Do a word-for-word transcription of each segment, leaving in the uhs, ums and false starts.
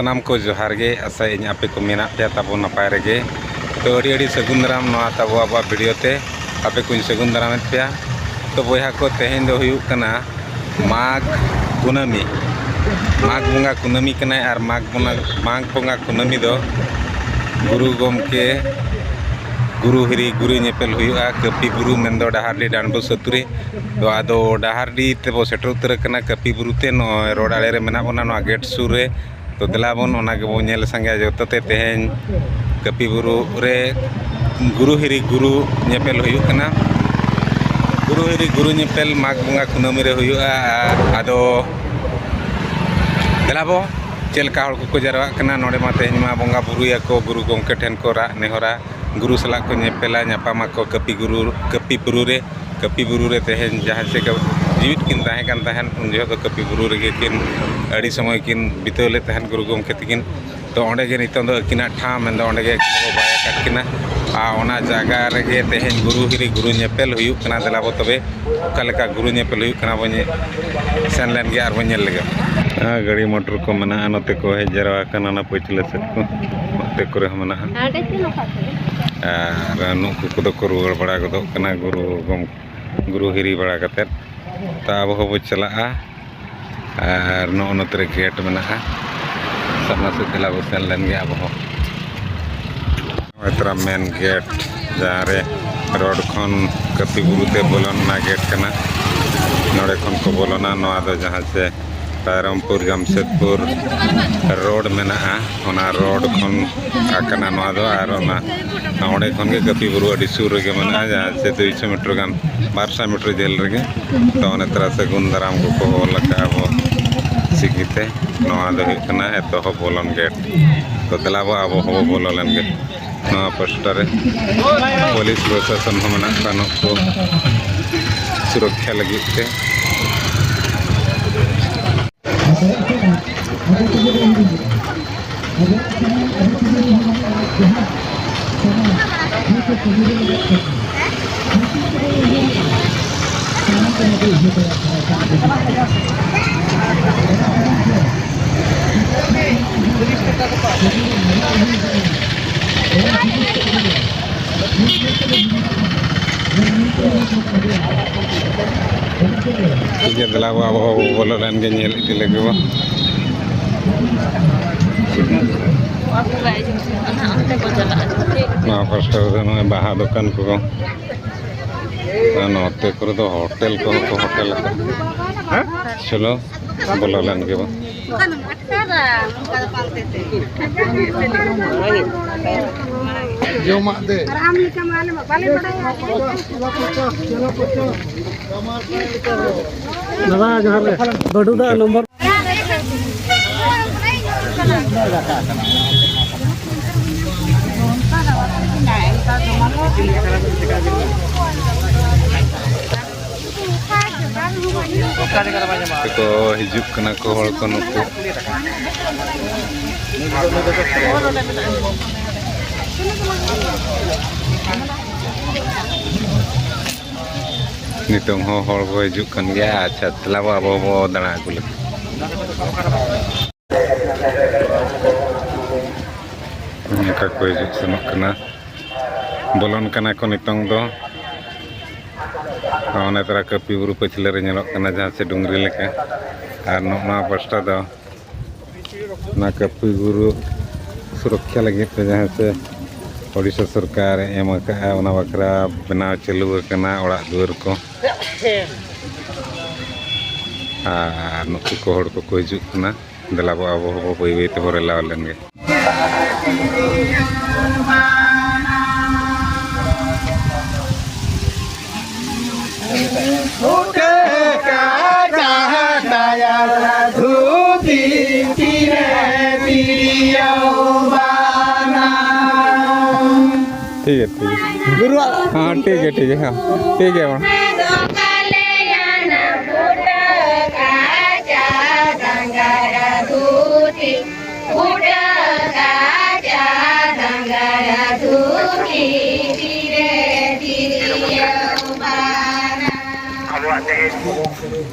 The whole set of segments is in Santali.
ᱥᱟᱱᱟᱢ ᱠᱚ ᱡᱚᱦᱟᱨ ᱜᱮ, ᱟᱥᱟᱭᱟᱹᱧ ᱟᱯᱮ ᱠᱚ ᱢᱮᱱᱟᱜ ᱯᱮᱭᱟ ᱛᱟᱵᱚ ᱱᱟᱯᱟᱭ ᱨᱮᱜᱮ᱾ ᱛᱚ ᱟᱹᱰᱤ ᱟᱹᱰᱤ ᱥᱟᱹᱜᱩᱱ ᱫᱟᱨᱟᱢ ᱱᱚᱣᱟ ᱛᱟᱵᱚ ᱟᱵᱚᱣᱟᱜ ᱵᱷᱤᱰᱤᱭᱳ ᱛᱮ, ᱟᱯᱮ ᱠᱚᱧ ᱥᱟᱹᱜᱩᱱ ᱫᱟᱨᱟᱢᱮᱫ ᱯᱮᱭᱟ᱾ ᱛᱚ ᱵᱚᱭᱦᱟ ᱠᱚ, ᱛᱮᱦᱮᱧ ᱫᱚ ᱦᱩᱭᱩᱜ ᱠᱟᱱᱟ ᱢᱟᱜᱽ ᱠᱩᱱᱟᱹᱢᱤ᱾ ᱢᱟᱜᱽ ᱵᱚᱸᱜᱟ ᱠᱩᱱᱟᱹᱢᱤ ᱠᱟᱱᱟᱭ ᱟᱨ ᱢᱟᱜᱽ ᱵᱚᱸᱜᱟ, ᱢᱟᱜᱽ ᱵᱚᱸᱜᱟ ᱠᱩᱱᱟᱹᱢᱤ ᱫᱚ ᱜᱩᱨᱩ ᱜᱚᱢᱠᱮ ᱜᱩᱨᱩ ᱦᱤᱨᱤ ᱜᱩᱨᱩ ᱧᱮᱯᱮᱞ ᱦᱩᱭᱩᱜᱼᱟ ᱠᱟᱹᱯᱤ ᱵᱩᱨᱩ, ᱢᱮᱱᱫᱚ ᱰᱟᱦᱟᱨᱰᱤ ᱰᱟᱸᱰᱵᱳᱥ ᱟᱹᱛᱩ ᱨᱮ᱾ ᱛᱚ ᱟᱫᱚ ᱰᱟᱦᱟᱨᱰᱤ ᱛᱮᱵᱚ ᱥᱮᱴᱮᱨ ᱩᱛᱟᱹᱨ ᱟᱠᱟᱱᱟ ᱠᱟᱹᱯᱤ ᱵᱩᱨᱩ ᱛᱮ᱾ ᱱᱚᱜᱼᱚᱭ ᱨᱳᱰ ᱟᱲᱮ ᱨᱮ ᱢᱮᱱᱟᱜ ᱵᱚᱱᱟ, ᱱᱚᱣᱟ ᱜᱮᱴ ᱥᱩᱨ ᱨᱮ᱾ ᱛᱚ ᱫᱮᱞᱟ ᱵᱚᱱ ᱚᱱᱟ ᱜᱮᱵᱚᱱ ᱧᱮᱞ ᱥᱟᱸᱜᱮᱭᱟ ᱡᱚᱛᱚ ᱛᱮ᱾ ᱛᱮᱦᱮᱧ ᱠᱟᱹᱯᱤ ᱵᱩᱨᱩ ᱨᱮ ᱜᱩᱨᱩ ᱦᱤᱨᱤ ᱜᱩᱨᱩ ᱧᱮᱯᱮᱞ ᱦᱩᱭᱩᱜ ᱠᱟᱱᱟ᱾ ᱜᱩᱨᱩ ᱦᱤᱨᱤ ᱜᱩᱨᱩ ᱧᱮᱯᱮᱞ ᱢᱟᱜᱽ ᱵᱚᱸᱜᱟ ᱠᱩᱱᱟᱹᱢᱤ ᱨᱮ ᱦᱩᱭᱩᱜᱼᱟ᱾ ᱟᱨ ᱟᱫᱚ ᱫᱮᱞᱟ ᱵᱚ ᱪᱮᱫ ᱞᱮᱠᱟ ᱦᱚᱲ ᱠᱚᱠᱚ ᱡᱟᱨᱣᱟᱜ ᱠᱟᱱᱟ ᱱᱚᱰᱮ ᱢᱟ᱾ ᱛᱮᱦᱮᱧ ᱢᱟ ᱵᱚᱸᱜᱟ ᱵᱩᱨᱩᱭᱟᱠᱚ, ᱜᱩᱨᱩ ᱜᱚᱢᱠᱮ ᱴᱷᱮᱱ ᱠᱚ ᱨᱟᱜ ᱱᱮᱦᱚᱨᱟ, ᱜᱩᱨᱩ ᱥᱟᱞᱟᱜ ᱠᱚ ᱧᱮᱯᱮᱞᱟ, ᱧᱟᱯᱟᱢᱟᱠᱚ ᱠᱟᱹᱯᱤ ᱜᱩᱨᱩ, ᱠᱟᱹᱯᱤ ᱵᱩᱨᱩ ᱨᱮ᱾ ᱠᱟᱹᱯᱤ ᱵᱩᱨᱩ ᱨᱮ ᱛᱮᱦᱮᱧ ᱡᱟᱦᱟᱸ ᱪᱮ ᱡᱤᱣᱤᱫ ᱠᱤᱱ ᱛᱟᱦᱮᱸ ᱠᱟᱱ ᱛᱟᱦᱮᱸᱫ, ᱩᱱ ᱡᱚᱦᱚᱜ ᱫᱚ ᱠᱟᱹᱯᱤ ᱵᱩᱨᱩ ᱨᱮᱜᱮ ᱠᱤᱱ ᱟᱹᱰᱤ ᱥᱚᱢᱚᱭ ᱠᱤᱱ ᱵᱤᱛᱟᱹᱣ ᱞᱮᱫ ᱛᱟᱦᱮᱸᱫ ᱜᱩᱨᱩ ᱜᱚᱢᱠᱮ ᱛᱟᱹᱠᱤᱱ᱾ ᱛᱚ ᱚᱸᱰᱮ ᱜᱮ ᱱᱤᱛᱚᱝ ᱫᱚ ᱟᱹᱠᱤᱱᱟᱜ ᱴᱷᱟᱶ, ᱢᱮᱱᱫᱚ ᱚᱸᱰᱮ ᱜᱮ ᱟᱹᱠᱤᱱ ᱠᱚ ᱵᱟᱭ ᱟᱠᱟᱫ ᱠᱤᱱᱟ᱾ ᱟᱨ ᱚᱱᱟ ᱡᱟᱭᱜᱟ ᱨᱮᱜᱮ ᱛᱮᱦᱮᱧ ᱜᱩᱨᱩ ᱦᱤᱨᱤ ᱜᱩᱨᱩ ᱧᱮᱯᱮᱞ ᱦᱩᱭᱩᱜ ᱠᱟᱱᱟ᱾ ᱫᱮᱞᱟ ᱵᱚ ᱛᱚᱵᱮ ᱚᱠᱟ ᱞᱮᱠᱟ ᱜᱩᱨᱩ ᱧᱮᱯᱮᱞ ᱦᱩᱭᱩᱜ ᱠᱟᱱᱟ, ᱵᱚ ᱧᱮ-, ᱥᱮᱱ ᱞᱮᱱ ᱜᱮ ᱟᱨ ᱵᱚ ᱧᱮᱞ ᱞᱮᱜᱮ᱾ ᱟᱨ ᱜᱟᱹᱰᱤ ᱢᱚᱴᱚᱨ ᱠᱚ ᱢᱮᱱᱟᱜᱼᱟ, ᱱᱚᱛᱮ ᱠᱚ ᱦᱮᱡ ᱡᱟᱨᱣᱟ ᱟᱠᱟᱱᱟ, ᱚᱱᱟ ᱯᱟᱹᱪᱷᱞᱟᱹ ᱥᱮᱫ ᱠᱚ, ᱱᱚᱛᱮ ᱠᱚᱨᱮ ᱦᱚᱸ ᱢᱮᱱᱟᱜᱼᱟ᱾ ᱟᱨ ᱱᱩᱠᱩ ᱠᱚᱫᱚ ᱠᱚ ᱨᱩᱣᱟᱹᱲ ᱵᱟᱲᱟ ᱜᱚᱫᱚᱜ ᱠᱟᱱᱟ ᱜᱩᱨᱩ ᱜᱚᱢ-, ᱜᱩᱨᱩ ᱦᱤᱨᱤ ᱵᱟᱲᱟ ᱠᱟᱛᱮᱫ᱾ ᱛᱚ ᱟᱵᱚ ᱦᱚᱸᱵᱚ ᱪᱟᱞᱟᱜᱼᱟ᱾ ᱟᱨ ᱱᱚᱜᱼᱚ ᱱᱚᱛᱮ ᱨᱮ ᱜᱮᱴ ᱢᱮᱱᱟᱜᱼᱟ, ᱥᱟᱢᱱᱟ ᱥᱮᱫ ᱫᱮᱞᱟ ᱵᱚ ᱥᱮᱱ ᱞᱮᱱ ᱜᱮ ᱟᱵᱚ ᱦᱚᱸ᱾ ᱱᱚᱜᱼᱚᱭ ᱛᱚᱨᱟ ᱢᱮᱱ ᱜᱮᱴ, ᱡᱟᱦᱟᱸ ᱨᱮ ᱨᱳᱰ ᱠᱷᱚᱱ ᱠᱟᱹᱯᱤ ᱵᱩᱨᱩ ᱛᱮ ᱵᱚᱞᱚᱱ ᱚᱱᱟ ᱜᱮᱴ ᱠᱟᱱᱟ᱾ ᱱᱚᱰᱮ ᱠᱷᱚᱱ ᱠᱚ ᱵᱚᱞᱚᱱᱟ᱾ ᱱᱚᱣᱟ ᱫᱚ ᱡᱟᱦᱟᱸ ᱪᱮ ᱨᱟᱭᱨᱚᱝᱯᱩᱨ ᱡᱟᱢᱥᱮᱫᱽᱯᱩᱨ ᱨᱳᱰ ᱢᱮᱱᱟᱜᱼᱟ, ᱚᱱᱟ ᱨᱳᱰ ᱠᱷᱚᱱ ᱠᱟᱱᱟ ᱱᱚᱣᱟ ᱫᱚ᱾ ᱟᱨ ᱚᱱᱟ ᱚᱸᱰᱮ ᱠᱷᱚᱱ ᱜᱮ ᱠᱟᱹᱯᱤ ᱵᱩᱨᱩ ᱟᱹᱰᱤ ᱥᱩᱨ ᱨᱮᱜᱮ ᱢᱮᱱᱟᱜᱼᱟ, ᱡᱟᱦᱟᱸ ᱪᱮ ᱫᱩᱭᱥᱚ ᱢᱤᱴᱟᱨ ᱜᱟᱱ, ᱵᱟᱨᱥᱚ ᱢᱤᱴᱟᱨ ᱡᱷᱟᱹᱞ ᱨᱮᱜᱮ᱾ ᱛᱚ ᱚᱱᱮ ᱛᱚᱨᱟ ᱥᱟᱹᱜᱩᱱ ᱫᱟᱨᱟᱢ ᱠᱚᱠᱚ ᱚᱞ ᱟᱠᱟᱫᱼᱟ ᱟᱵᱚ ᱪᱤᱠᱤᱛᱮ᱾ ᱱᱚᱣᱟ ᱫᱚ ᱦᱩᱭᱩᱜ ᱠᱟᱱᱟ ᱮᱛᱚᱦᱚᱵ ᱵᱚᱞᱚᱱ ᱜᱮᱴ᱾ ᱛᱚ ᱫᱮᱞᱟ ᱵᱚ ᱟᱵᱚ ᱦᱚᱸᱵᱚ ᱵᱚᱞᱚ ᱞᱮᱱ ᱜᱮ᱾ ᱱᱚᱣᱟ ᱯᱟᱥᱴᱟ ᱨᱮ ᱯᱩᱞᱤᱥ ᱯᱨᱚᱥᱟᱥᱚᱱ ᱦᱚᱸ ᱢᱮᱱᱟᱜ ᱠᱚᱣᱟ ᱱᱩᱠᱩ ᱥᱩᱨᱚᱠᱷᱟ ᱞᱟᱹᱜᱤᱫ ᱛᱮ᱾ ᱫᱮᱞᱟ ᱵᱚ, ᱟᱵᱚ ᱦᱚᱸ ᱵᱚ ᱵᱚᱞᱚ ᱞᱮᱱ ᱜᱮ, ᱧᱮᱞ ᱤᱫᱤ ᱞᱮᱜᱮ ᱵᱚ᱾ ᱱᱚᱣᱟ ᱯᱟᱥᱴᱟ ᱨᱮᱫᱚ ᱱᱚᱜᱼᱚᱭ ᱵᱟᱦᱟ ᱫᱚᱠᱟᱱ ᱠᱚ, ᱟᱨ ᱱᱚᱛᱮ ᱠᱚᱨᱮ ᱫᱚ ᱦᱳᱴᱮᱞ ᱠᱚᱦᱚᱸ ᱠᱚ ᱦᱳᱴᱮᱞ ᱟᱠᱟᱫ᱾ ᱪᱚᱞᱚ, ᱵᱚᱞᱚ ᱞᱮᱱ ᱜᱮ ᱵᱚ᱾ ᱡᱚᱢᱟᱜ ᱫᱮ᱾ ᱫᱟᱫᱟ ᱡᱚᱦᱟᱨ ᱜᱮ᱾ ᱵᱟᱹᱰᱩ ᱫᱟ ᱱᱚᱢᱵᱚᱨ᱾ ᱠᱚ ᱦᱤᱡᱩᱜ ᱠᱟᱱᱟ ᱠᱚ ᱦᱚᱲ ᱠᱚ ᱱᱩᱠᱩ᱾ ᱱᱤᱛᱚᱝ ᱦᱚᱸ ᱦᱚᱲ ᱠᱚ ᱦᱤᱡᱩᱜ ᱠᱟᱱ ᱜᱮᱭᱟ᱾ ᱟᱪᱪᱷᱟ, ᱫᱮᱞᱟ ᱵᱚ, ᱟᱵᱚ ᱵᱚ ᱫᱟᱬᱟ ᱟᱹᱜᱩ ᱞᱮᱜᱮ᱾ ᱚᱱᱠᱟ ᱠᱚ ᱦᱤᱡᱩᱜ ᱥᱮᱱᱚᱜ ᱠᱟᱱᱟ, ᱵᱚᱞᱚᱱ ᱠᱟᱱᱟ ᱠᱚ ᱱᱤᱛᱚᱝ ᱫᱚ᱾ ᱚᱱᱮ ᱛᱟᱨᱟ ᱠᱟᱹᱯᱤ ᱵᱩᱨᱩ ᱯᱟᱹᱪᱷᱞᱟᱹ ᱨᱮ ᱧᱮᱞᱚᱜ ᱠᱟᱱᱟ ᱡᱟᱦᱟᱸ ᱪᱮ ᱰᱩᱝᱨᱤ ᱞᱮᱠᱟ, ᱟᱨ ᱱᱚᱜᱼᱚ ᱱᱚᱣᱟ ᱯᱟᱥᱴᱟ ᱫᱚ ᱚᱱᱟ ᱠᱟᱹᱯᱤ ᱵᱩᱨᱩ ᱥᱩᱨᱚᱠᱠᱷᱟ ᱞᱟᱹᱜᱤᱫ ᱛᱮ ᱡᱟᱦᱟᱸ ᱪᱮ ᱳᱰᱤᱥᱟ ᱥᱚᱨᱠᱟᱨᱮ ᱮᱢ ᱟᱠᱟᱫᱼᱟ, ᱚᱱᱟ ᱵᱟᱠᱷᱨᱟ ᱵᱮᱱᱟᱣ ᱪᱟᱹᱞᱩ ᱟᱠᱟᱱᱟ ᱚᱲᱟᱜ ᱫᱩᱣᱟᱹᱨ ᱠᱚ᱾ ᱟᱨ ᱱᱩᱠᱩ ᱠᱚ ᱦᱚᱲ ᱠᱚᱠᱚ ᱦᱤᱡᱩᱜ ᱠᱟᱱᱟ᱾ ᱫᱮᱞᱟ ᱵᱚ, ᱟᱵᱚ ᱦᱚᱸᱵᱚ ᱵᱟᱹᱭ ᱵᱟᱹᱭ ᱛᱮᱵᱚ ᱨᱮᱞᱟᱣ ᱞᱮᱱ ᱜᱮ᱾ ᱴᱷᱤᱠ ᱜᱮᱭᱟ, ᱴᱷᱤᱠ ᱜᱮᱭᱟ᱾ ᱜᱩᱨᱩᱣᱟᱜ ᱦᱮᱸ, ᱴᱷᱤᱠ ᱜᱮᱭᱟ, ᱴᱷᱤᱠ ᱜᱮᱭᱟ, ᱦᱮᱸ, ᱴᱷᱤᱠ ᱜᱮᱭᱟ, ᱢᱟ᱾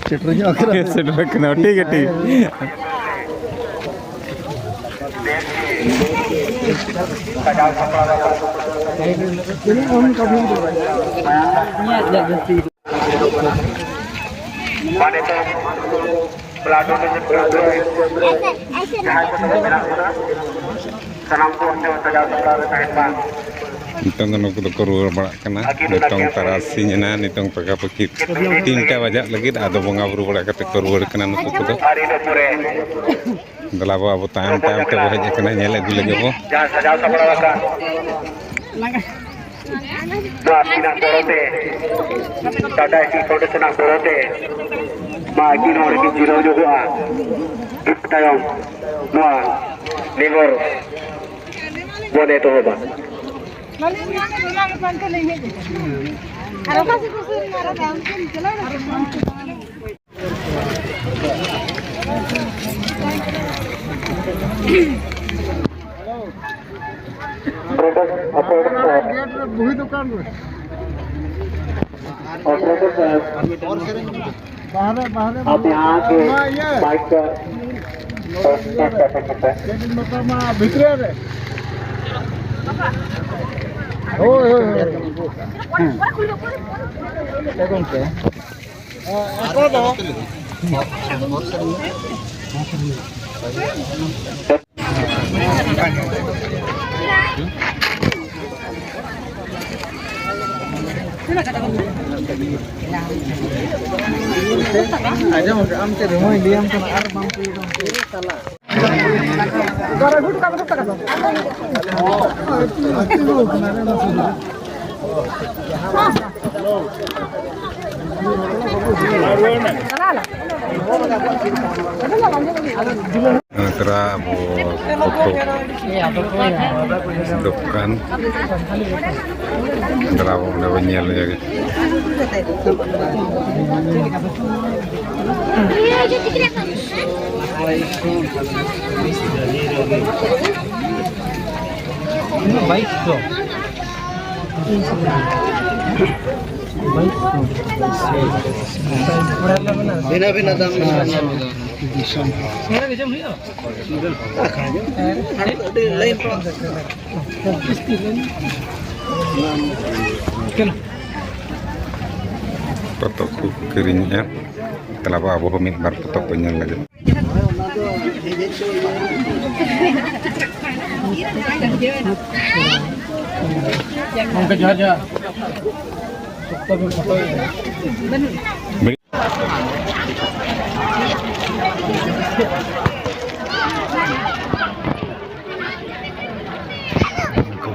ᱥᱮᱴᱮᱨ ᱧᱚᱜ ᱟᱠᱟᱱᱟ᱾ ᱥᱮᱴᱮᱨ ᱟᱠᱟᱱᱟ, ᱴᱷᱤᱠ ᱜᱮᱭᱟ, ᱴᱷᱤᱠ ᱜᱮᱭᱟ᱾ ᱢᱟ ᱱᱤᱛᱚᱝ ᱯᱞᱟᱴᱩᱱ ᱨᱮ ᱡᱟᱦᱟᱸᱭ ᱠᱚ ᱛᱟᱵᱚ ᱢᱮᱱᱟᱜ ᱵᱚᱱᱟ, ᱥᱟᱱᱟᱢ ᱠᱚ ᱚᱱᱛᱮ ᱥᱟᱡᱟᱣ ᱥᱟᱯᱲᱟᱣ ᱨᱮ ᱛᱟᱦᱮᱱ ᱢᱟ᱾ ᱱᱤᱛᱚᱝ ᱫᱚ ᱱᱩᱠᱩ ᱫᱚᱠᱚ ᱨᱩᱣᱟᱹᱲ ᱵᱟᱲᱟᱜ ᱠᱟᱱᱟ᱾ ᱱᱤᱛᱚᱝ ᱛᱟᱨᱟᱥᱤᱧ ᱮᱱᱟ, ᱱᱤᱛᱚᱝ ᱯᱟᱠᱟ ᱯᱟᱠᱤ ᱛᱤᱱᱴᱟ ᱵᱟᱡᱟᱜ ᱞᱟᱹᱜᱤᱫ᱾ ᱟᱫᱚ ᱵᱚᱸᱜᱟ ᱵᱩᱨᱩ ᱵᱟᱲᱟ ᱠᱟᱛᱮ ᱠᱚ ᱨᱩᱣᱟᱹᱲ ᱠᱟᱱᱟ ᱱᱩᱠᱩ ᱠᱚᱫᱚ᱾ ᱟᱨ ᱤᱱᱟᱹ ᱯᱚᱨᱮ ᱫᱮᱞᱟ ᱵᱚ, ᱟᱵᱚ ᱛᱟᱭᱚᱢ ᱛᱟᱭᱚᱢ ᱛᱮᱵᱚ ᱦᱮᱡ ᱟᱠᱟᱱᱟ, ᱧᱮᱞ ᱟᱹᱜᱩ ᱞᱟᱹᱜᱤᱫ ᱵᱚ᱾ ᱡᱟᱦᱟᱸ ᱥᱟᱡᱟᱣ ᱥᱟᱯᱲᱟᱣ ᱟᱠᱟᱱ ᱱᱚᱣᱟ ᱟᱹᱠᱤᱱᱟᱜ ᱜᱚᱲᱚ ᱛᱮ, ᱴᱟᱴᱟ ᱥᱴᱤᱞ ᱯᱷᱟᱣᱩᱱᱰᱮᱥᱚᱱᱟᱜ ᱜᱚᱲᱚ ᱛᱮ, ᱢᱟ ᱟᱹᱠᱤᱱ ᱦᱚᱸ ᱚᱸᱰᱮ ᱠᱤᱱ ᱡᱤᱨᱟᱹᱣ ᱧᱚᱜᱚᱜᱼᱟ᱾ ᱤᱱᱟᱹ ᱛᱟᱭᱚᱢ ᱱᱚᱣᱟ ᱱᱮᱦᱚᱨ ᱵᱚᱱ ᱮᱛᱚᱦᱚᱵᱟ᱾ ᱟᱨ ᱚᱠᱟ ᱥᱮᱫ ᱠᱚ ᱥᱩᱨ ᱮᱱᱟ? ᱟᱨ ᱚᱠᱟ ᱚᱱᱛᱮᱢ ᱪᱟᱞᱟᱣ ᱮᱱᱟ? ᱚᱯᱟᱨᱮᱴᱚᱨ ᱥᱟᱦᱮᱵᱽ, ᱚᱯᱟᱨᱮᱴᱚᱨ ᱥᱟᱦᱮᱵᱽ, ᱟᱯᱮ ᱟᱜᱮ ᱢᱟᱭᱤᱠ ᱠᱚ ᱵᱷᱤᱛᱨᱤ ᱨᱮ᱾ ᱦᱳᱭ, ᱦᱳᱭ, ᱦᱳᱭ᱾ ᱦᱮᱸ᱾ ᱜᱚᱢᱠᱮ᱾ ᱟᱸᱡᱚᱢ ᱠᱟᱜ ᱟᱢ ᱪᱮᱫ ᱦᱚᱸᱭ ᱞᱟᱹᱭᱟᱢ ᱠᱟᱱᱟ ᱟᱨ ᱵᱟᱢ ᱠᱩᱞᱤ ᱠᱟᱱᱟ᱾ ᱱᱮᱛᱟᱨ ᱟᱵᱚ ᱯᱷᱳᱴᱳ ᱫᱚᱠᱟᱱ ᱫᱟᱨᱟ ᱵᱚᱱ ᱧᱮᱞ ᱞᱮᱜᱮ᱾ ᱵᱟᱭᱤᱥ ᱥᱚ᱾ ᱵᱷᱤᱱᱟᱹ ᱵᱷᱤᱱᱟᱹ ᱫᱟᱢ ᱢᱮᱱᱟᱜᱼᱟ᱾ ᱟᱹᱰᱤ ᱞᱟᱭᱤᱱ ᱠᱚ᱾ ᱯᱚᱛᱚᱵ ᱠᱚ ᱠᱤᱨᱤᱧᱮᱫᱼᱟ᱾ ᱪᱟᱞᱟᱣ ᱟᱵᱚ ᱦᱚᱸ ᱢᱤᱫ ᱵᱟᱨ ᱯᱚᱛᱚᱵ ᱠᱚ ᱧᱮᱞ ᱞᱟᱹᱜᱤᱫ᱾ ᱜᱚᱢᱠᱮ, ᱡᱚᱦᱟᱨ, ᱡᱚᱦᱟᱨ᱾ ᱥᱚᱠᱛᱚ ᱵᱤᱱ ᱯᱷᱳᱴᱳᱭᱮᱫᱟ᱾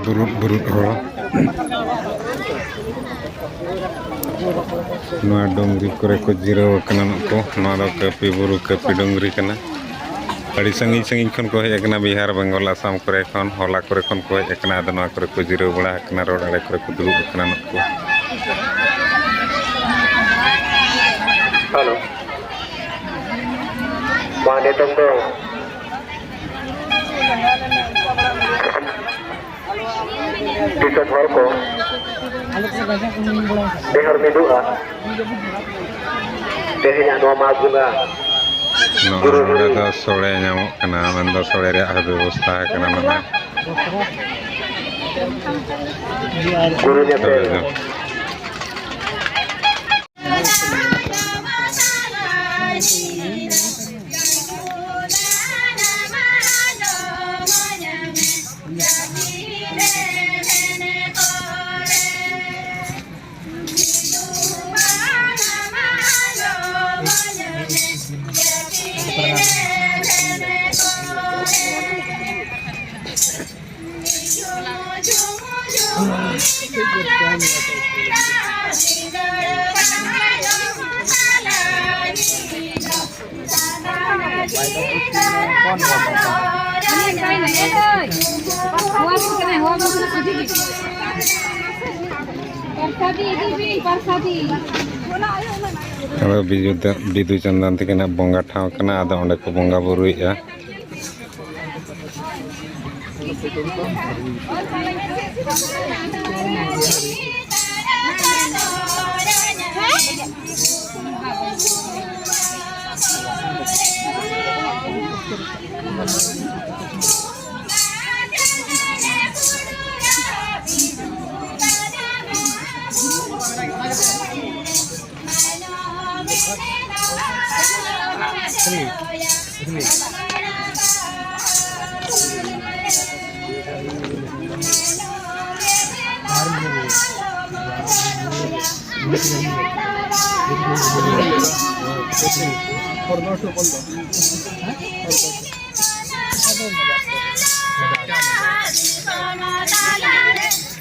ᱵᱩᱨᱩᱫ ᱵᱩᱨᱩᱫ ᱦᱚᱲ᱾ ᱱᱚᱣᱟ ᱰᱩᱝᱨᱤ ᱠᱚᱨᱮ ᱠᱚ ᱡᱤᱨᱟᱹᱣ ᱟᱠᱟᱱᱟ ᱱᱩᱠᱩ᱾ ᱱᱚᱣᱟ ᱫᱚ ᱠᱟᱹᱯᱤ ᱵᱩᱨᱩ, ᱠᱟᱹᱯᱤ ᱰᱩᱝᱨᱤ ᱠᱟᱱᱟ᱾ ᱟᱹᱰᱤ ᱥᱟᱺᱜᱤᱧ ᱥᱟᱺᱜᱤᱧ ᱠᱷᱚᱱ ᱠᱚ ᱦᱮᱡ ᱟᱠᱟᱱᱟ, ᱵᱤᱦᱟᱨ, ᱵᱮᱝᱜᱚᱞ, ᱟᱥᱟᱢ ᱠᱚᱨᱮ ᱠᱷᱚᱱ, ᱦᱚᱞᱟ ᱠᱚᱨᱮ ᱠᱷᱚᱱ ᱠᱚ ᱦᱮᱡ ᱟᱠᱟᱱᱟ᱾ ᱟᱫᱚ ᱱᱚᱣᱟ ᱠᱚᱨᱮ ᱠᱚ ᱡᱤᱨᱟᱹᱣ ᱵᱟᱲᱟ ᱟᱠᱟᱱᱟ, ᱨᱳᱰ ᱟᱲᱮ ᱠᱚᱨᱮ ᱠᱚ ᱫᱩᱲᱩᱵ ᱟᱠᱟᱱᱟ ᱱᱩᱠᱩ᱾ ᱦᱮᱞᱳ᱾ ᱢᱟ ᱱᱤᱛᱚᱝ ᱫᱚ ᱫᱤᱥᱚᱢ ᱦᱚᱲ ᱠᱚ ᱱᱮᱦᱚᱨ ᱢᱤᱫᱚᱜᱼᱟ᱾ ᱛᱮᱦᱮᱧᱟᱜ ᱱᱚᱣᱟ ᱢᱟᱜᱽ ᱵᱚᱸᱜᱟ ᱱᱚᱜᱼᱚᱭ ᱱᱚᱰᱮ ᱫᱚ ᱥᱚᱲᱮ ᱧᱟᱢᱚᱜ ᱠᱟᱱᱟ, ᱢᱮᱱᱫᱚ ᱥᱚᱲᱮ ᱨᱮᱭᱟᱜ ᱦᱚᱸ ᱵᱮᱵᱚᱥᱛᱷᱟ ᱟᱠᱟᱱᱟ ᱱᱚᱰᱮ᱾ ᱜᱩᱨᱩ ᱧᱮᱯᱮᱞ᱾ ᱥᱚᱲᱮ ᱡᱚᱢ᱾ ᱟᱫᱚ ᱵᱤᱫᱩ ᱫᱟ-, ᱵᱤᱫᱩ ᱪᱟᱸᱫᱟᱱ ᱛᱟᱹᱠᱤᱱᱟᱜ ᱵᱚᱸᱜᱟ ᱴᱷᱟᱶ ᱠᱟᱱᱟ, ᱟᱫᱚ ᱚᱸᱰᱮ ᱠᱚ ᱵᱚᱸᱜᱟ ᱵᱩᱨᱩᱭᱮᱫᱼᱟ᱾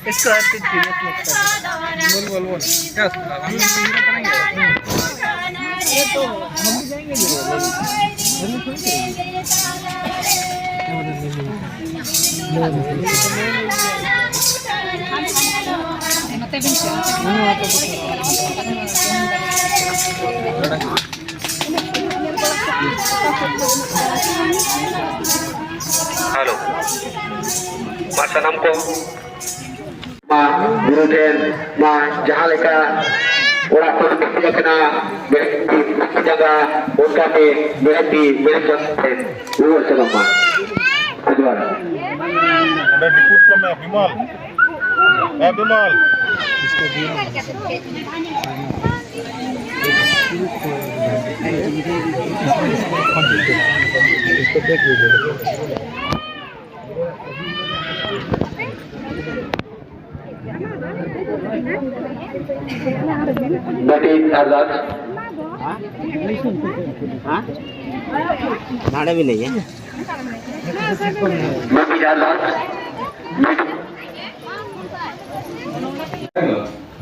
इसको हर चीज सीरियस लगता है। बोल, बोल, बोल। क्या उसका? हम भी करेंगे। ये तो हम भी जाएंगे। Hello. ᱢᱟ ᱥᱟᱱᱟᱢ ᱠᱚ, ᱢᱟ ᱜᱩᱨᱩ ᱴᱷᱮᱱ ᱢᱟ ᱡᱟᱦᱟᱸ ᱞᱮᱠᱟ ᱚᱲᱟᱜ ᱠᱷᱚᱱ ᱵᱤᱥᱤ ᱟᱠᱟᱱᱟ, ᱢᱮᱬᱦᱮᱫ ᱛᱤ ᱡᱟᱸᱜᱟ, ᱚᱱᱠᱟᱛᱮ ᱢᱮᱬᱦᱮᱫ ᱛᱤ ᱢᱮᱬᱦᱮᱫ ᱡᱟᱸᱜᱟ ᱴᱷᱮᱱ ᱨᱩᱣᱟᱹᱲ ᱪᱟᱞᱟᱜ ᱢᱟ᱾ ᱡᱚᱦᱟᱨ᱾ ᱚᱸᱰᱮ ᱰᱤᱯᱩᱴ ᱠᱚᱢᱮ, ᱵᱤᱢᱚᱞ᱾ ᱮ, ᱵᱤᱢᱚᱞ᱾ ᱢᱤᱫᱴᱤᱡ ᱟᱨᱫᱟᱥ᱾ ᱱᱟᱰᱮ ᱵᱤᱱ ᱞᱟᱹᱭᱟ᱾ ᱢᱤᱫᱴᱤᱡ ᱟᱨᱫᱟᱥ᱾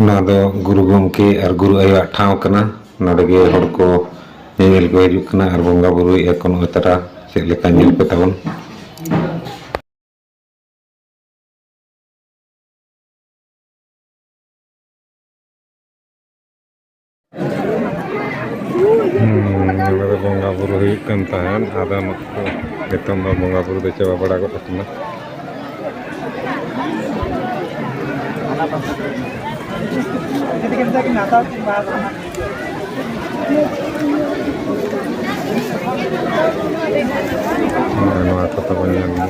ᱱᱚᱣᱟ ᱫᱚ ᱜᱩᱨᱩ ᱜᱚᱢᱠᱮ ᱟᱨ ᱜᱩᱨᱩ ᱟᱭᱳᱣᱟᱜ ᱴᱷᱟᱶ ᱠᱟᱱᱟ᱾ ᱱᱚᱰᱮ ᱜᱮ ᱦᱚᱲ ᱠᱚ ᱧᱮᱧᱮᱞ ᱠᱚ ᱦᱤᱡᱩᱜ ᱠᱟᱱᱟ ᱟᱨ ᱵᱚᱸᱜᱟ ᱵᱩᱨᱩᱭᱮᱫᱼᱟ ᱠᱚ᱾ ᱱᱚᱜᱼᱚᱭ ᱛᱟᱨᱟ ᱪᱮᱫ ᱞᱮᱠᱟ, ᱧᱮᱞ ᱯᱮ ᱛᱟᱵᱚᱱ᱾ ᱦᱩᱸ, ᱱᱚᱰᱮ ᱫᱚ ᱵᱚᱸᱜᱟ ᱵᱩᱨᱩ ᱦᱩᱭᱩᱜ ᱠᱟᱱ ᱛᱟᱦᱮᱸᱫ, ᱟᱫᱚ ᱱᱤᱛᱚᱜ ᱫᱚ ᱵᱚᱸᱜᱟ ᱵᱩᱨᱩ ᱫᱚ ᱪᱟᱵᱟ ᱵᱟᱲᱟ ᱜᱚᱫ ᱟᱠᱟᱱᱟ᱾ ᱱᱚᱣᱟ ᱠᱚ ᱛᱟᱵᱚᱱ ᱧᱮᱞ ᱢᱮ᱾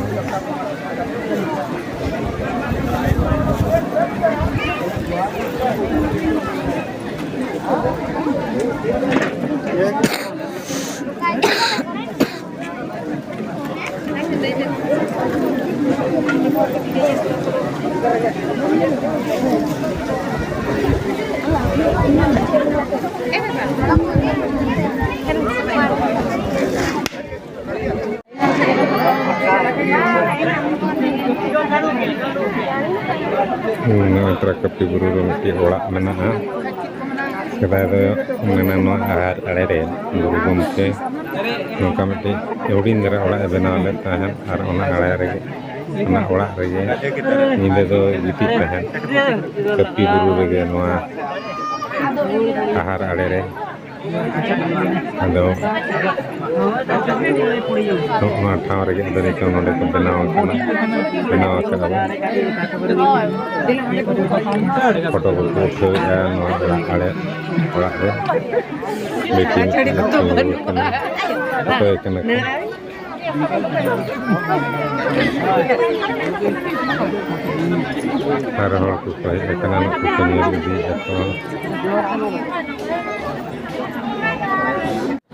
ᱱᱚᱜᱼᱚᱭ ᱛᱚᱨᱟ ᱠᱟᱹᱯᱤ ᱵᱩᱨᱩ ᱨᱮ ᱢᱤᱫᱴᱤᱡ ᱚᱲᱟᱜ ᱢᱮᱱᱟᱜᱼᱟ᱾ ᱥᱮᱫᱟᱭ ᱫᱚ ᱢᱮᱱᱟ ᱱᱚᱣᱟ ᱟᱦᱟᱨ ᱟᱲᱮ ᱨᱮ ᱜᱩᱨᱩ ᱜᱚᱢᱠᱮ ᱱᱚᱝᱠᱟ ᱢᱤᱫᱴᱤᱡ ᱦᱩᱰᱤᱧ ᱫᱷᱟᱨᱟ ᱚᱲᱟᱜ ᱮ ᱵᱮᱱᱟᱣ ᱞᱮᱫ ᱛᱟᱦᱮᱸᱫ, ᱟᱨ ᱚᱱᱟ ᱟᱲᱮ ᱨᱮᱜᱮ, ᱚᱱᱟ ᱚᱲᱟᱜ ᱨᱮᱜᱮ ᱧᱤᱫᱟᱹ ᱫᱚ ᱜᱤᱛᱤᱡ ᱛᱟᱦᱮᱸᱫ᱾ ᱠᱟᱹᱯᱤ ᱵᱩᱨᱩ ᱨᱮᱜᱮ ᱱᱚᱣᱟ ᱟᱦᱟᱨ ᱟᱲᱮ ᱨᱮ᱾ ᱟᱫᱚ ᱱᱚᱣᱟ ᱴᱷᱟᱶ ᱨᱮᱜᱮ ᱟᱫᱚ ᱱᱤᱛᱚᱝ ᱱᱚᱰᱮ ᱠᱚ ᱵᱮᱱᱟᱣ ᱟᱠᱟᱱᱟ, ᱵᱮᱱᱟᱣ ᱟᱠᱟᱫᱟ ᱵᱚᱱ᱾ ᱯᱷᱳᱴᱳ ᱠᱚᱠᱚ ᱩᱴᱷᱟᱹᱣᱮᱫᱼᱟ ᱱᱚᱣᱟ ᱚᱲᱟᱜ ᱟᱲᱮ, ᱚᱲᱟᱜ ᱨᱮ᱾ ᱵᱤᱴᱤ ᱢᱤᱫᱴᱟᱝ ᱛᱤᱸᱜᱩ ᱟᱠᱟᱱᱟ, ᱚᱠᱚᱭ ᱠᱟᱱᱟ ᱠᱚ? ᱟᱨ ᱦᱚᱲ ᱠᱚᱠᱚ ᱦᱮᱡ ᱟᱠᱟᱱᱟ, ᱱᱩᱠᱩ ᱠᱚ ᱧᱮᱞ ᱤᱫᱤᱭᱮᱫᱼᱟ ᱠᱚ᱾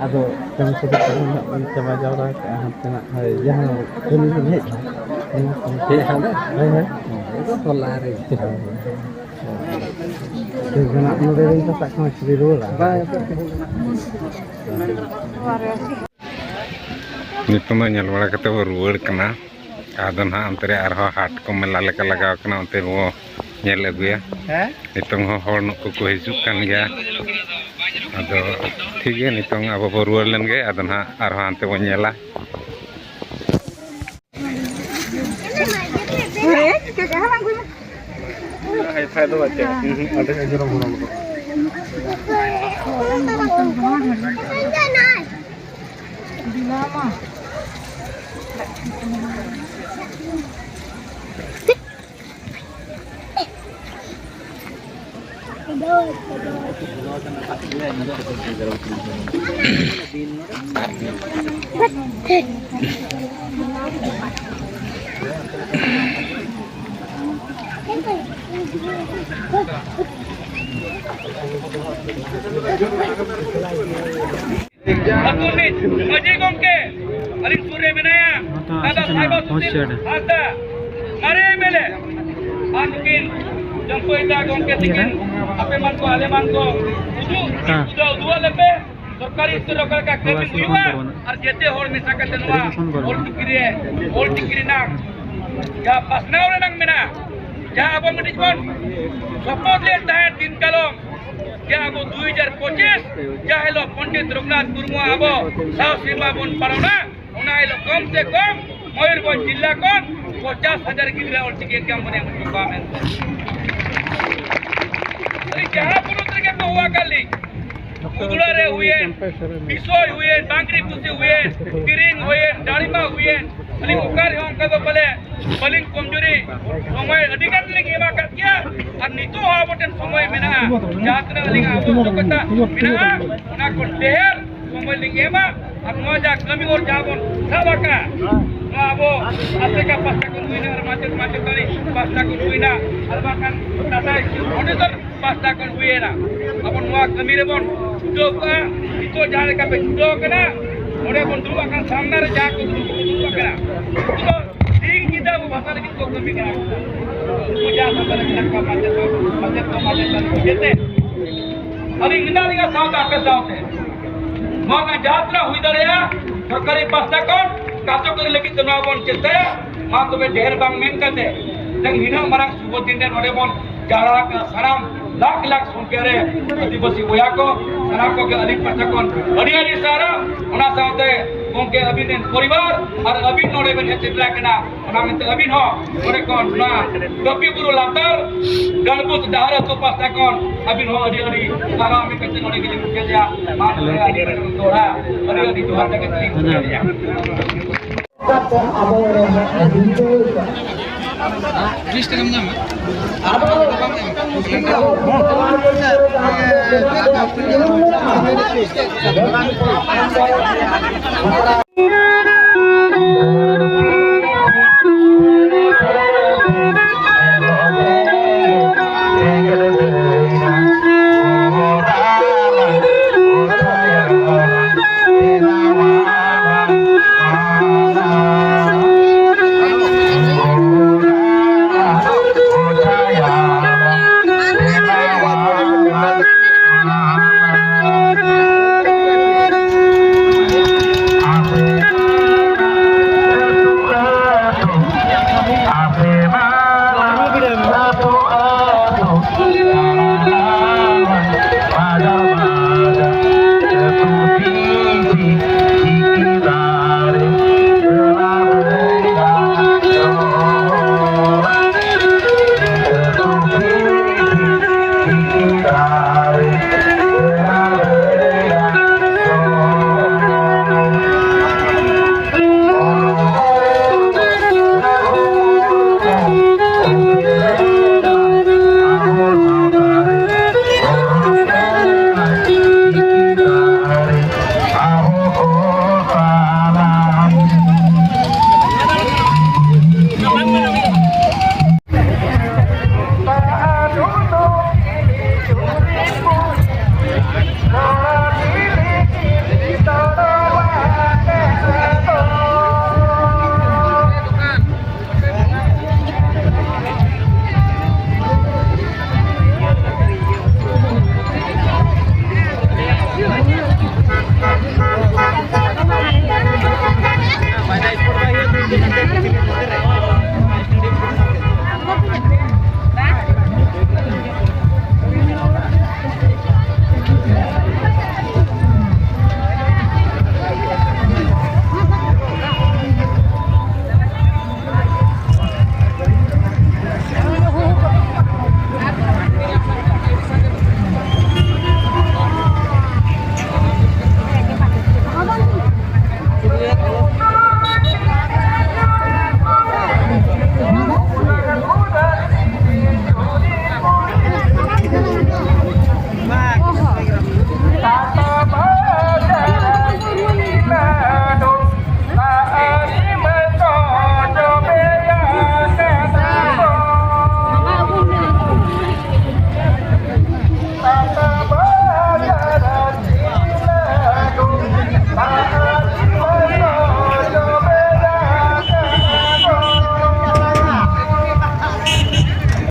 ᱟᱫᱚ ᱠᱟᱹᱢᱤ ᱠᱚᱫᱚ ᱛᱮᱦᱮᱧ ᱦᱟᱸᱜ ᱵᱚᱱ ᱪᱟᱵᱟ ᱡᱟᱣᱨᱟ ᱠᱟᱜᱼᱟ, ᱦᱟᱱᱛᱮ ᱱᱟᱜ ᱦᱳᱭ ᱡᱟᱦᱟᱸ ᱠᱟᱹᱢᱤ ᱵᱚᱱ ᱦᱮᱡ ᱞᱮᱱᱟ, ᱚᱱᱟ ᱠᱟᱹᱢᱤ ᱦᱮᱡ ᱦᱟᱸᱰᱮ? ᱦᱳᱭ, ᱦᱳᱭ᱾ ᱦᱚᱞᱟ ᱨᱮ᱾ ᱴᱷᱤᱠ ᱜᱮᱭᱟ, ᱱᱚᱰᱮ ᱵᱮᱱ ᱠᱟᱛᱷᱟᱜ ᱠᱟᱱᱟ, ᱪᱤᱞᱤ ᱨᱩᱣᱟᱹᱲᱟ? ᱵᱟᱝ᱾ ᱱᱤᱛᱚᱝ ᱫᱚ ᱧᱮᱞ ᱵᱟᱲᱟ ᱠᱟᱛᱮ ᱵᱚ ᱨᱩᱣᱟᱹᱲ ᱠᱟᱱᱟ᱾ ᱟᱫᱚ ᱱᱟᱦᱟᱜ ᱚᱱᱛᱮ ᱨᱮ ᱟᱨᱦᱚᱸ ᱦᱟᱴ ᱠᱚ ᱢᱮᱞᱟ ᱞᱮᱠᱟ ᱞᱟᱜᱟᱣ ᱠᱟᱱᱟ, ᱚᱱᱛᱮ ᱵᱚ ᱧᱮᱞ ᱟᱹᱜᱩᱭᱟ᱾ ᱦᱮᱸ? ᱱᱤᱛᱚᱝ ᱦᱚᱸ ᱦᱚᱲ ᱱᱩᱠᱩ ᱠᱚ ᱦᱤᱡᱩᱜ ᱠᱟᱱ ᱜᱮᱭᱟ᱾ ᱟᱫᱚ ᱴᱷᱤᱠ ᱜᱮᱭᱟ, ᱱᱤᱛᱚᱝ ᱟᱵᱚ ᱵᱚ ᱨᱩᱣᱟᱹᱲ ᱞᱮᱱ ᱜᱮ, ᱟᱫᱚ ᱱᱟᱦᱟᱜ ᱟᱨᱦᱚᱸ ᱦᱟᱱᱛᱮ ᱵᱚ ᱧᱮᱞᱟ᱾ ᱟᱹᱛᱩ ᱨᱤᱱᱤᱡ ᱢᱟᱹᱡᱷᱤ ᱜᱚᱢᱠᱮ ᱟᱹᱞᱤᱧ ᱥᱩᱨ ᱨᱮ ᱢᱮᱱᱟᱭᱟ, ᱱᱚᱣᱟ ᱫᱚ ᱫᱟᱫᱟ ᱟᱥᱳᱪᱟᱱᱟ ᱥᱟᱭᱵᱟ ᱯᱚᱸᱪ ᱥᱩᱥᱤᱞ ᱥᱮᱴ᱾ ᱦᱟᱸᱥᱫᱟ, ᱢᱟᱨᱮ ᱮᱢ ᱮᱞ ᱮ, ᱟᱨ ᱱᱩᱠᱤᱱ ᱪᱟᱢᱯᱟᱹᱭ ᱫᱟ ᱜᱚᱢᱠᱮ ᱛᱤᱠᱤᱱ, ᱟᱯᱮ ᱢᱟᱱ ᱠᱚ, ᱟᱞᱮ ᱢᱟᱱ ᱠᱚ, ᱩᱫᱩᱜ, ᱦᱮᱸ᱾ ᱩᱫᱩᱜ, ᱩᱫᱩᱜ ᱟᱞᱮ ᱯᱮ᱾ ᱥᱚᱨᱠᱟᱨᱤ ᱩᱛᱟᱹᱨ ᱚᱠᱟ ᱞᱮᱠᱟ ᱠᱟᱹᱢᱤ ᱦᱩᱭᱩᱜᱼᱟ, ᱟᱨ ᱡᱮᱛᱮ ᱦᱚᱲ ᱢᱮᱥᱟ ᱠᱟᱛᱮ ᱱᱚᱣᱟ ᱚᱞᱪᱤᱠᱤ ᱨᱮ, ᱚᱞᱪᱤᱠᱤ ᱨᱮᱱᱟᱜ ᱡᱟᱦᱟᱸ ᱯᱟᱥᱱᱟᱣ ᱨᱮᱱᱟᱜ ᱢᱮᱱᱟᱜᱼᱟ, ᱡᱟᱦᱟᱸ ᱟᱵᱚ ᱢᱤᱫᱴᱤᱡ ᱵᱚᱱ ᱥᱚᱯᱚᱛ ᱞᱮᱫ ᱛᱟᱦᱮᱸᱫ ᱫᱤᱱ ᱠᱟᱞᱚᱢ, ᱡᱮ ᱟᱵᱚ ᱫᱩ ᱦᱟᱡᱟᱨ ᱯᱚᱸᱪᱤᱥ ᱡᱟᱦᱟᱸ ᱦᱤᱞᱳᱜ ᱯᱚᱱᱰᱤᱛ ᱨᱚᱜᱷᱩᱱᱟᱛᱷ ᱢᱩᱨᱢᱩ ᱟᱵᱚ ᱥᱟᱶ ᱥᱮᱨᱢᱟ ᱵᱚᱱ ᱯᱟᱞᱚᱱᱟ, ᱚᱱᱟ ᱦᱤᱞᱳᱜ ᱠᱚᱢ ᱥᱮ ᱠᱚᱢ ᱢᱚᱭᱩᱨᱵᱷᱚᱸᱡᱽ ᱡᱤᱞᱟ ᱠᱷᱚᱱ ᱯᱚᱧᱪᱟᱥ ᱦᱟᱡᱟᱨ ᱜᱤᱫᱽᱨᱟᱹ ᱚᱞᱪᱤᱠᱤ exam ᱵᱚᱱ ᱮᱢ ᱦᱚᱪᱚ ᱠᱚᱣᱟ ᱢᱮᱱᱛᱮ᱾ ᱟᱹᱞᱤᱧ ᱡᱟᱦᱟᱸ ᱯᱚᱱᱚᱛ ᱨᱮᱜᱮ ᱠᱚ ᱦᱚᱦᱚ ᱟᱠᱟᱫ ᱞᱤᱧ, ᱩᱫᱽᱲᱟ ᱨᱮ ᱦᱩᱭᱮᱱ, ᱵᱤᱥᱚᱭ ᱦᱩᱭᱮᱱ, ᱵᱟᱝᱨᱤ ᱠᱩᱥᱤ ᱦᱩᱭᱮᱱ, ᱠᱤᱨᱤᱝ ᱦᱩᱭᱮᱱ, ᱰᱟᱲᱤᱢᱟ ᱦᱩᱭᱮᱱ, ᱟᱹᱞᱤᱧ ᱚᱠᱟ ᱨᱮᱦᱚᱸ ᱚᱱᱠᱟ ᱫᱚ ᱵᱚᱞᱮ ᱵᱟᱹᱞᱤᱧ ᱠᱚᱢᱡᱩᱨᱤ, ᱥᱚᱢᱚᱭ ᱟᱹᱰᱤ ᱜᱟᱱ ᱞᱤᱧ ᱮᱢ ᱟᱠᱟᱫ ᱜᱮᱭᱟ, ᱟᱨ ᱱᱤᱛᱚᱜ ᱦᱚᱸ ᱟᱵᱚ ᱴᱷᱮᱱ ᱥᱚᱢᱚᱭ ᱢᱮᱱᱟᱜᱼᱟ᱾ ᱡᱟᱦᱟᱸ ᱛᱤᱱᱟᱹᱜ ᱟᱹᱞᱤᱧᱟᱜ ᱟᱵᱚᱥᱭᱚᱠᱚᱛᱟ ᱢᱮᱱᱟᱜᱼᱟ, ᱚᱱᱟ ᱠᱷᱚᱱ ᱰᱷᱮᱨ ᱥᱚᱢᱚᱭ ᱞᱤᱧ ᱮᱢᱟ᱾ ᱟᱨ ᱱᱚᱣᱟ ᱡᱟᱦᱟᱸ ᱠᱟᱹᱢᱤ ᱦᱚᱨ ᱡᱟᱦᱟᱸ ᱵᱚᱱ ᱥᱟᱵ ᱟᱠᱟᱫ, ᱱᱚᱣᱟ ᱟᱵᱚ ᱟᱥᱮᱠᱟ ᱯᱟᱦᱴᱟ ᱠᱷᱚᱱ ᱦᱩᱭᱱᱟ, ᱟᱨ ᱢᱟᱪᱮᱫ ᱢᱟᱪᱮᱛᱟᱹᱱᱤ ᱯᱟᱦᱴᱟ ᱠᱷᱚᱱ ᱦᱩᱭᱱᱟ, ᱟᱨ ᱵᱟᱝᱠᱷᱟᱱ ᱴᱟᱴᱟ ᱤᱱᱥᱴᱤᱴᱭᱩᱴ ᱯᱟᱦᱴᱟ ᱠᱷᱚᱱ ᱦᱩᱭᱮᱱᱟ, ᱟᱵᱚ ᱱᱚᱣᱟ ᱠᱟᱹᱢᱤ ᱨᱮᱵᱚᱱ ᱪᱷᱩᱴᱟᱹᱣ ᱠᱚᱜᱼᱟ᱾ ᱱᱤᱛᱚᱜ ᱡᱟᱦᱟᱸ ᱞᱮᱠᱟ ᱯᱮ ᱪᱷᱩᱴᱟᱹᱣ ᱠᱟᱱᱟ, ᱱᱚᱰᱮ ᱵᱚᱱ ᱫᱩᱲᱩᱵ ᱟᱠᱟᱱ, ᱥᱟᱢᱱᱟ ᱨᱮ ᱡᱟᱦᱟᱸ ᱠᱚ ᱫᱩᱲᱩᱵ ᱫᱩᱲᱩᱵ ᱟᱠᱟᱱᱟ, ᱩᱱᱠᱩ ᱫᱚ ᱥᱤᱧ ᱧᱤᱫᱟᱹ ᱟᱵᱚ ᱵᱷᱟᱥᱟ ᱞᱟᱹᱜᱤᱫ ᱠᱚ ᱠᱟᱹᱢᱤ ᱠᱟᱱᱟ᱾ ᱩᱱᱠᱩ ᱡᱟᱦᱟᱸ ᱥᱟᱶᱛᱟ ᱨᱮ ᱢᱮᱱᱟᱜ ᱠᱚᱣᱟ, ᱢᱟᱪᱮᱫ ᱠᱚ, ᱢᱟᱪᱮᱫ ᱠᱚ, ᱢᱟᱪᱮᱫ ᱠᱚ, ᱡᱮᱛᱮ ᱟᱹᱞᱤᱧ ᱢᱮᱱᱟᱜ ᱞᱤᱧᱟ ᱥᱟᱶᱛᱮ, ᱟᱯᱮ ᱥᱟᱶᱛᱮ᱾ ᱱᱚᱣᱟ ᱨᱮᱱᱟᱜ ᱡᱟᱦᱟᱸ ᱛᱤᱱᱟᱹᱜ ᱦᱩᱭ ᱫᱟᱲᱮᱭᱟᱜᱼᱟ, ᱥᱚᱨᱠᱟᱨᱤ ᱯᱟᱦᱴᱟ ᱠᱷᱚᱱ ᱠᱟᱨᱡᱚᱠᱟᱨᱤ ᱞᱟᱹᱜᱤᱫ ᱛᱮ ᱱᱚᱣᱟ ᱵᱚᱱ ᱪᱮᱥᱴᱟᱭᱟ᱾ ᱢᱟ ᱛᱚᱵᱮ ᱰᱷᱮᱨ ᱵᱟᱝ ᱢᱮᱱ ᱠᱟᱛᱮ, ᱛᱮᱦᱮᱧ ᱱᱤᱱᱟᱹᱜ ᱢᱟᱨᱟᱝ ᱥᱩᱵᱷᱚ ᱫᱤᱱ ᱨᱮ ᱱᱚᱰᱮ ᱵᱚᱱ ᱡᱟᱣᱨᱟ ᱟᱠᱟᱱᱟ ᱥᱟᱱᱟᱢ ᱞᱟᱠᱷ ᱞᱟᱠᱷ ᱥᱚᱝᱠᱷᱟ ᱨᱮ ᱟᱹᱫᱤᱵᱟᱹᱥᱤ ᱵᱚᱭᱦᱟ ᱠᱚ, ᱥᱟᱱᱟᱢ ᱠᱚᱜᱮ ᱟᱹᱞᱤᱧ ᱯᱟᱦᱴᱟ ᱠᱷᱚᱱ ᱟᱹᱰᱤ ᱟᱹᱰᱤ ᱥᱟᱨᱦᱟᱣ᱾ ᱚᱱᱟ ᱥᱟᱶᱛᱮ ᱜᱚᱢᱠᱮ ᱟᱹᱵᱤᱱ ᱨᱮᱱ ᱯᱚᱨᱤᱵᱟᱨ ᱟᱨ ᱟᱹᱵᱤᱱ ᱱᱚᱰᱮ ᱵᱮᱱ ᱦᱮᱡ ᱥᱮᱴᱮᱨ ᱟᱠᱟᱱᱟ, ᱚᱱᱟ ᱢᱮᱱᱛᱮ ᱟᱹᱵᱤᱱ ᱦᱚᱸ ᱱᱚᱰᱮ ᱠᱷᱚᱱ ᱱᱚᱣᱟ ᱠᱟᱹᱯᱤ ᱵᱩᱨᱩ ᱞᱟᱛᱟᱨ ᱜᱟᱲᱵᱩᱡ ᱰᱟᱦᱟᱨ ᱟᱹᱛᱩ ᱯᱟᱦᱴᱟ ᱠᱷᱚᱱ ᱟᱹᱵᱤᱱ ᱦᱚᱸ ᱟᱹᱰᱤ ᱟᱹᱰᱤ ᱥᱟᱨᱦᱟᱣ ᱢᱮᱱ ᱠᱟᱛᱮ ᱱᱚᱰᱮ ᱜᱮᱞᱤᱧ ᱢᱩᱪᱟᱹᱫᱮᱜᱼᱟ᱾ ᱢᱟ ᱛᱚᱵᱮ ᱟᱹᱰᱤ ᱟᱹᱰᱤ ᱫᱚᱦᱲᱟ ᱟᱹᱰᱤ ᱟᱹᱰᱤ ᱡᱚᱦᱟᱨ ᱠᱟᱛᱮ ᱞᱤᱧ ᱢᱩᱪᱟᱹᱫᱮᱜᱼᱟ᱾